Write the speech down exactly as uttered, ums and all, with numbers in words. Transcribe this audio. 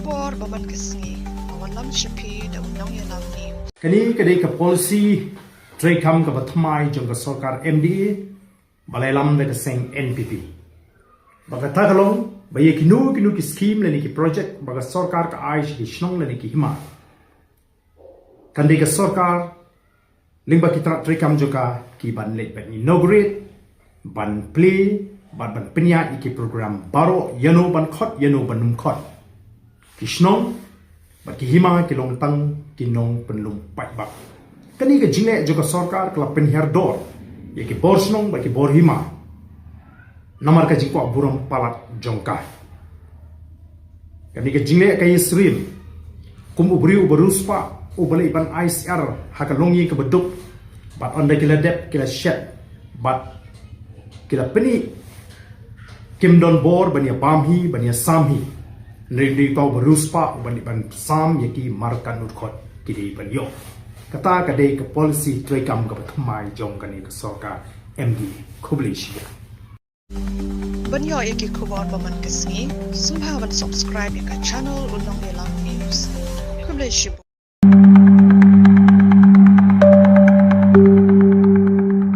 Por ba man ka sngi, ba wan lam sha phi da u nongïalam ni. Kane ka dei ka policy treikam kaba thymmai jong ka sorkar M D A, ba la ïalam da ka seng N P P. Ba kata ka long, ba ïa kino kino ki scheme lane ki project, ba ka sorkar ka ai sha ki shnong lane ki hima, kan dei ka sorkar lyngba ki tnat treikam jong ka ki ban leit ban inaugurate, ban plie, ban ban pynïaid ïa ki program baroh, ïano ban khot, ïano ban ym khot. Ki shnong bad ki hima ki long tang ki nongpynlong paidbah. Kane ka jingleh jong ka sorkar ka la pynhiar dor ïa ki bor shnong bad ki bor hima. Namar ka jingkwah burom palat jong ka. Kane ka jingleh ka ïasyriem kum u briew uba riewspah uba leit ban ai syiar ha ka longïing kaba duk, bad ynda ki la dep ki la shet, bad ki la pyni kim don bor ban ïa bam hi, ban ïa sam hi. Hynrei dei uta uba riewspah uba leit ban sam ïa ki markatnud khot ki dei ban ïoh. Kata ka dei ka policy treikam kaba thymmai jong kane ka sorkar M D A. Khublei shibun. Ban ïoh ïa ki khubor ba man ka sngi, sngewbha ban subscribe ïa ka channel U Nongïalam News. Khublei shibun.